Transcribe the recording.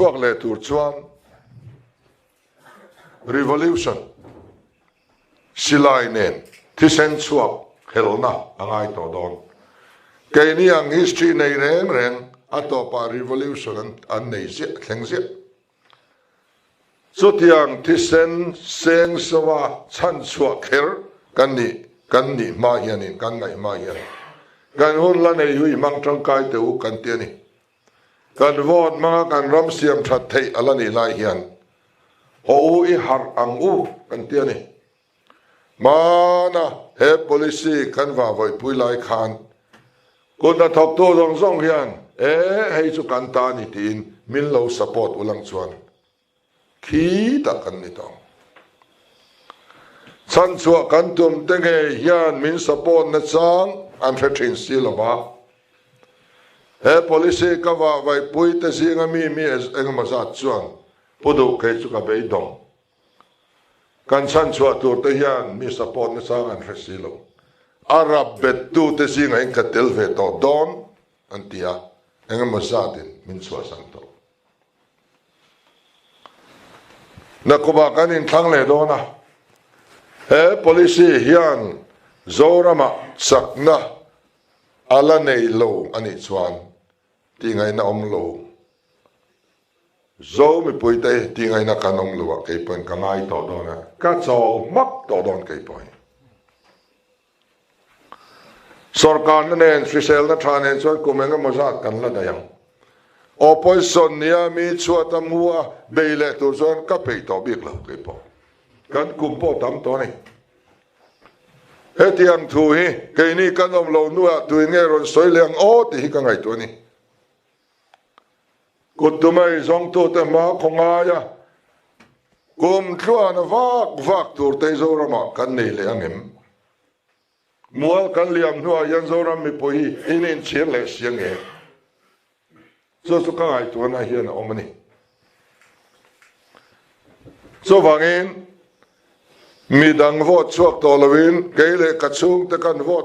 Chhuak leh tur chuan Revolution silai nen thisen chhuak helna a ngai tawh dawn. Keini ang history nei reng reng a tawpah Revolution an nei ziah thleng ziah. Chutiang thisen seng sova chhan chhuah kher kan nih kan nih hma hianin kan ngaih hma hian kan hun la nei hui hmang tangkai teh u kan ti a ni. Kan vote hmanga kan ram siam that theih a la nih lai hian haw u i harh ang u kan ti a ni. Hmana he policy kan vahvawihpui lai khan kut hnathawktu zawng zawng hian e hei chu kan ta a ni tiin min lo support ulang chuan Khi tak kan ni tawh. Chhanchhuah kan tum te ngei hian min support na chang an hre thin si lo va. He policy ka vahvaihpui te zinga mi mi engemaw zat chuan pu duh kei chu ka beidawng. Kan chhanchhuah tur te hian mi support na chang an hre si lo. A rap bet tu te zingah in ka tel ve tawh dawn an ti a, engemaw zatin min chhuahsan tawh. Nakawmah kan inthlang leh dawn a, he policy hian Zoramah chakna a la nei lo a nih chuan tihngaihna awm lo. Zo mipuite tihngaihna kan awm lo ah kei pawhin ka ngai tawh dawn a, ka chawl hmak tawh dawn kei pawhin. Sorkarna nen, hriselna tha nen chuan kum eng emaw zat kan la daih ang. Opposition nia mi chhuat a mu a bei leh tur chuan ka peih tawh bik lo kei pawh. Kan kum pawh tam tawh a ni. Hetiang thu hi keini kan awm lo hnuah tuin nge rawn sawi leh ang aw tih hi ka ngaihtuah a ni. Kut tumei zawngtute hma khaw ngaia kum tluan vak vak tur te Zoramah kan nei leh ang em? Mual kan liam hnuah hian Zoram mipui hi in inchhir leh si ang em? Chu chu ka ngaihtuahna hian a awm a ni. Chuvangin midang vote chhuak tawh loin kei leh ka chhungte kan vote.